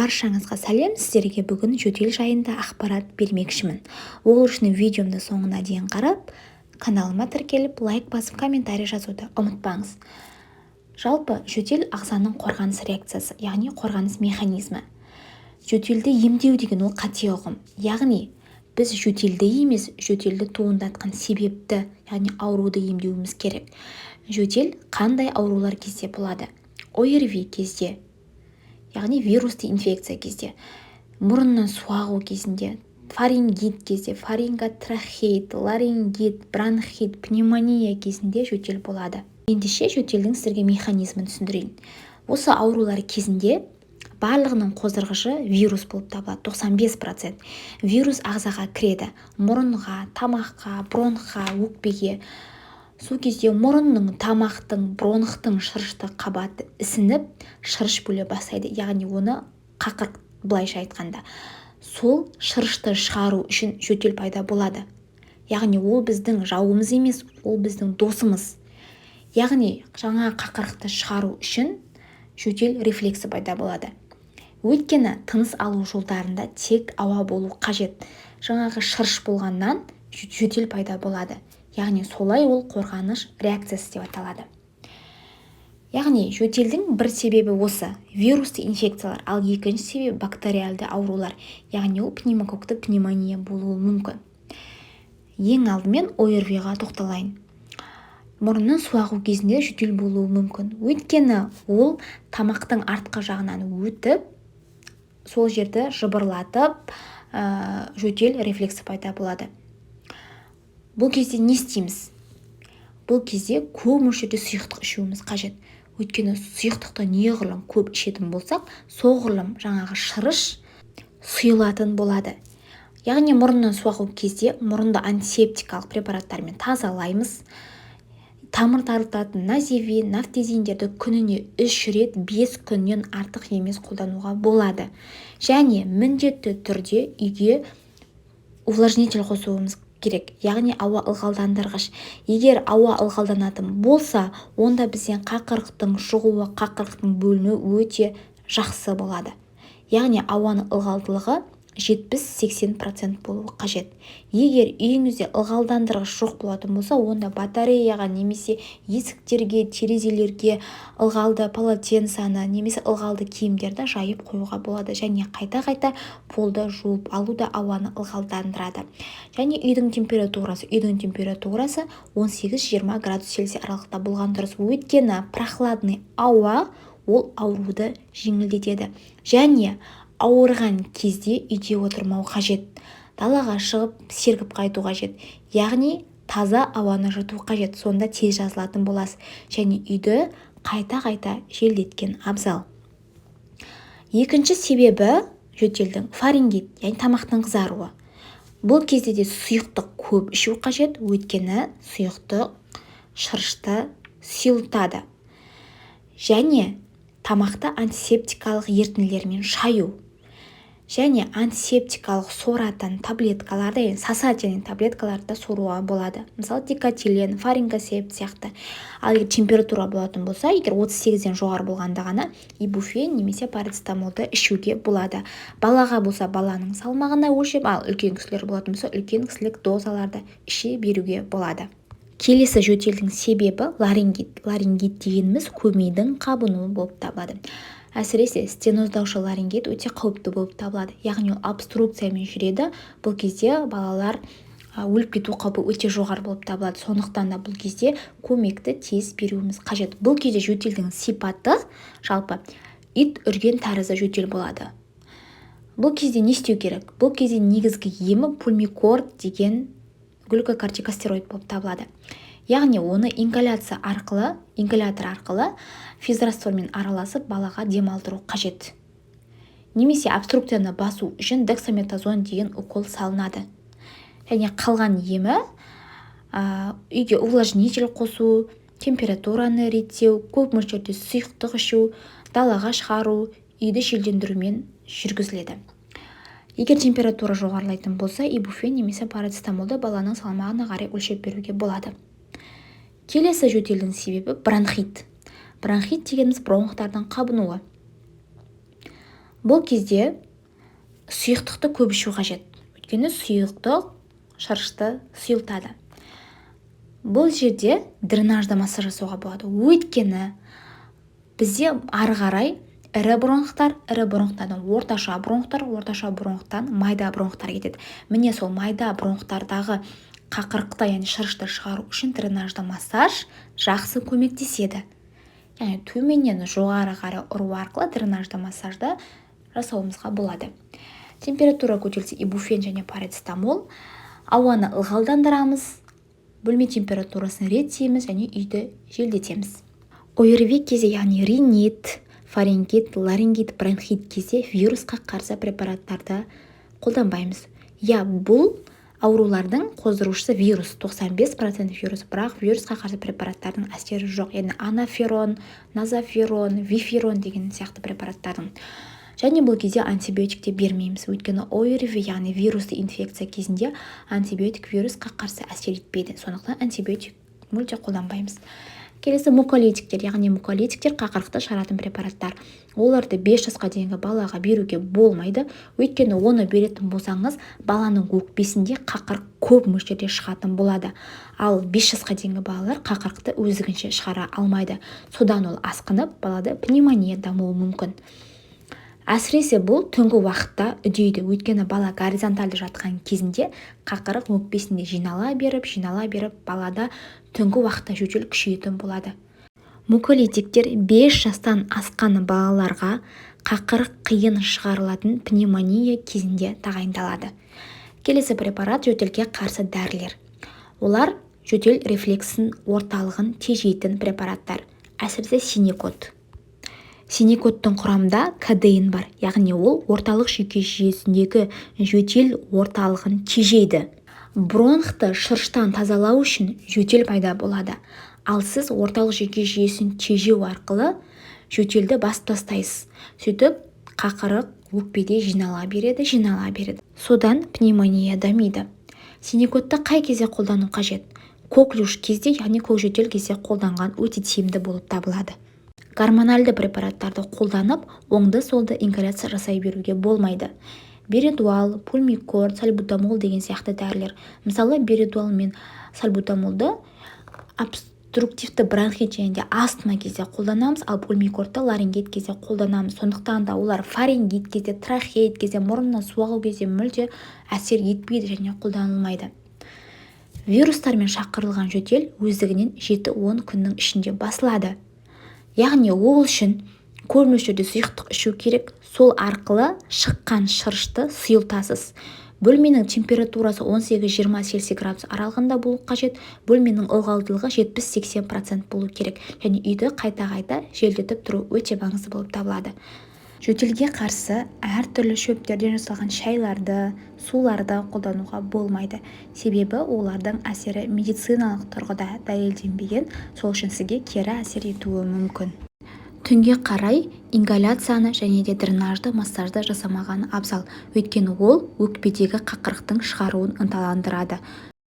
Баршаңызға сәлем! Сіздерге бүгін жөтел жайында ақпарат бермекшімін. Ол үшін видеомды соңына дейін қарап, каналыма тіркеліп, лайк басып, комментарий жазуды ұмытпаңыз. Жалпы, жөтел – ағзаның қорғаныс реакциясы, яғни қорғаныс механизмі. Жөтелді емдеу деген ол қате ұғым, яғни біз жөтелді емес, жөтелді туындатқан себепті, яғни ауруды емдеуіміз керек. Жөтел қандай аурулар кезде болады? ОРВИ кезде, яғни вирусты инфекция кезде, мұрыннан су ағу кезінде, фарингит кезде, фаринготрахеит, ларингит, бронхит, пневмония кезінде жөтел болады. Ендеше, жөтелдің сіздерге механизмін түсіндірейін. Осы аурулар кезінде барлығының қоздырғышы вирус болып табылады, 95%. Вирус ағзаға кіреді: мұрынға, тамаққа, бронхқа, өкпеге. Сол кезде мұрынның, тамақтың, бронхтың шырышты қабаты ісініп, шырыш бөле бастайды, яғни оны қақырық, былайша айтқанда. Сол шырышты шығару үшін жөтел пайда болады. Яғни ол біздің жауымыз емес, ол біздің досымыз. Яғни жаңа қақырықты шығару үшін жөтел рефлексі пайда болады, өйткені тыныс алу жолдарында тек ауа болу қажет. Жаңағы шырыш болғаннан жөтел пайда болады, яғни солай ол қорғаныш реакциясы деп аталады. Яғни жөтелдің бір себебі осы вирусты инфекциялар, ал екінші себебі бактериалды аурулар, яғни ол пневмококкты пневмония болуы мүмкін. Ең алдымен ОРВИ-ға тоқталайын. Мұрыннан су ағу кезінде жөтел болуы мүмкін, өйткені ол тамақтың артқы жағынан өтіп, сол жерді жыбырлатып, жөтел рефлексі пайда болады. Бұл кезде не істейміз? Бұл кезде көп мөлшерде сұйықтық ішуіміз қажет, өйткені сұйықтықты неғұрлым көп ішетін болсақ, соғұрлым жаңағы шырыш сұйылатын болады. Яғни мұрыннан су ағу кезде мұрынды антисептикалық препараттармен тазалаймыз. Тамыр тарылтатын Називин, Нафтизиндерді күніне үш рет, 5 күннен артық емес қолдануға болады. Және міндетті түрде үйге увлажнитель қосуымыз керек, яғни ауа ылғалдандырғыш. Егер ауа ылғалданатын болса, онда бізден қақырықтың шығуы, қақырықтың бөлінуі өте жақсы болады. Яғни ауаның ылғалдылығы 70-80% болуы қажет. Егер үйіңізде ылғалдандырғыш жоқ болатын болса, онда батареяға немесе есіктерге, терезелерге ылғалды полотенцаны немесе ылғалды киімдерді жайып қоюға болады. Және қайта-қайта полды жуып алу да ауаны ылғалдандырады. Және үйдің температурасы 18-20 градус Цельсий аралықта болған дұрыс, өйткені прохладный ауа ол ауруды жеңілдетеді. Және ауырған кезде үйде отырмау қажет, далаға шығып, сергіп қайту қажет, яғни таза ауаны жұту қажет. Сонда тез жазылатын боласыз. Және үйді қайта-қайта желдеткен абзал. Екінші себебі жөтелдің – фарингит, яғни тамақтың қызаруы. Бұл кезде де сұйықтық көп ішу қажет, өйткені сұйықтық шырышты сұйылтады. Және тамақты антисептикалық ерітінділермен шаю және антисептикалық соратын таблеткаларды, яғни сосательный таблеткаларды да соруға болады, мысалы, Декатилен, Фарингосепт сияқты. Ал егер температура болатын болса, егер 38-ден жоғары болғанда ғана ибуфен немесе парацетамолды ішуге болады. Балаға болса, баланың салмағына өлшеп, ал үлкен кісілер болатын болса, үлкен кісілік дозаларды іше беруге болады. Келесі жөтелдің себебі – ларингит. Ларингит дегеніміз көмейдің қабынуы болып табылады. Әсіресе стеноздаушы ларингит өте қауіпті болып табылады, яғни ол обструкциямен жүреді. Бұл кезде балалар өліп кету қаупі өте жоғары болып табылады. Сондықтан да бұл кезде көмекті тез беруіміз қажет. Бұл кезде жөтелдің сипаты жалпы ит үрген тәрізді жөтел болады. Бұл кезде не істеу керек? Бұл кезде негізгі емі Пульмикорт деген глюкокортикостероид болып табылады, яғни оны ингаляция арқылы, ингалятор арқылы физраствормен араласып, балаға демалдыру қажет. Немесе обструкцияны басу үшін дексаметазон деген укол салынады. Және қалған емі үйге увлажнитель қосу, температураны реттеу, көп мөлшерде сұйықтық ішу, далаға шығару, үйді желдендірумен жүргізіледі. Егер температура жоғарылайтын болса, ибуфен немесе парацетамолды баланың салмағына қарай өлшеп беруге болады. Келесі жөтелдің себебі – бронхит. Бронхит дегеніміз – бронхтардың қабынуы. Бұл кезде сұйықтықты көп ішу қажет, өйткені сұйықтық шырышты сұйылтады. Бұл жерде дренажды массаж жасауға болады, өйткені бізде ары қарай ірі бронхтар, ірі бронхтардан орташа бронхтар, орташа бронхтан майда бронхтар кетеді. Міне, сол майда бронхтардағы қақырықты, яғни шырышты шығару үшін дренажды массаж жақсы көмектеседі. Яғни төменнен жоғары қарай ұру арқылы дренажды массажды жасауымызға болады. Температура көтерілсе, ибуфен және парацетамол. Ауаны ылғалдандырамыз, бөлме температурасын реттейміз және үйді желдетеміз. ОРВИ кезде, яғни ринит, фарингит, ларингит, бронхит кезде вирусқа қарсы препараттарды қолданбаймыз. Иә, бұл аурулардың қоздырушысы вирус, 95% вирус, бірақ вирусқа қарсы препараттардың әсері жоқ, яғни анаферон, назоферон, виферон деген сияқты препараттардың. Және бұл кезде антибиотик те бермейміз, өйткені ОРВИ, яғни вирусты инфекция кезінде антибиотик вирусқа қарсы әсер етпейді. Сондықтан антибиотик мүлде қолданбаймыз. Келесі муколитиктер, яғни муколитиктер – қақырықты шығаратын препараттар. Оларды 5 жасқа дейінгі балаға беруге болмайды, өйткені оны беретін болсаңыз, баланың өкпесінде қақырық көп мөлшерде шығатын болады. Ал 5 жасқа дейінгі балалар қақырықты өздігінше шығара алмайды. Содан ол асқынып, балада пневмония дамуы мүмкін. Әсіресе бұл түнгі уақытта үдейді, өйткені бала горизонтальды жатқан кезінде қақырық өкпесінде жинала беріп, жинала беріп, балада түнгі уақытта жөтел күшейетін болады. Муколитиктер 5 жастан асқан балаларға, қақырық қиын шығарылатын пневмония кезінде тағайындалады. Келесі препарат – жөтелге қарсы дәрілер. Олар жөтел рефлексін орталығын тежейтін препараттар, әсіресе синекот. Синекоттың құрамында кодеин бар, яғни ол орталық жүйке жүйесіндегі жөтел орталығын тежейді. Бронхты шырыштан тазалау үшін жөтел пайда болады, ал сіз орталық жүйке жүйесін тежеу арқылы жөтелді басып тастайсыз. Сөйтіп қақырық өкпеде жинала береді, жинала береді, содан пневмония дамиды. Синекотты қай кезде қолдану қажет? Коклюш кезде, яғни көкжөтел кезде қолданған өте тиімді болып табылады. Гормональды препараттарды қолданып, оңды-солды ингаляция жасай беруге болмайды. Беродуал, пульмикорт, сальбутамол деген сияқты дәрілер. Мысалы, беродуал мен сальбутамолды обструктивті бронхит және де астма кезде қолданамыз, ал пульмикортты ларингит кезде қолданамыз. Сондықтан да олар фарингит кезде, трахеит кезде, мұрыннан су ағу кезде мүлде әсер етпейді және қолданылмайды. Вирустармен шақырылған жөтел өздігінен 7-10 күннің ішінде басылады. Яғни ол үшін көп мөлшерде сұйықтық ішу керек, сол арқылы шыққан шырышты сұйылтасыз. Бөлменің температурасы 18-20 цельсий градус аралығында болу қажет, бөлменің ылғалдылығы 70-80% болу керек және үйді қайта-қайта желдетіп тұру өте маңызды болып табылады. Жөтелге қарсы әртүрлі шөптерден жасалған шайларды, суларды қолдануға болмайды, себебі олардың әсері медициналық тұрғыда дәлелденбеген, сол үшін сізге кері әсер етуі мүмкін. Түнге қарай ингаляцияны және де дренажды массажды жасамаған абзал, өйткені ол өкпедегі қақырықтың шығаруын ынталандырады.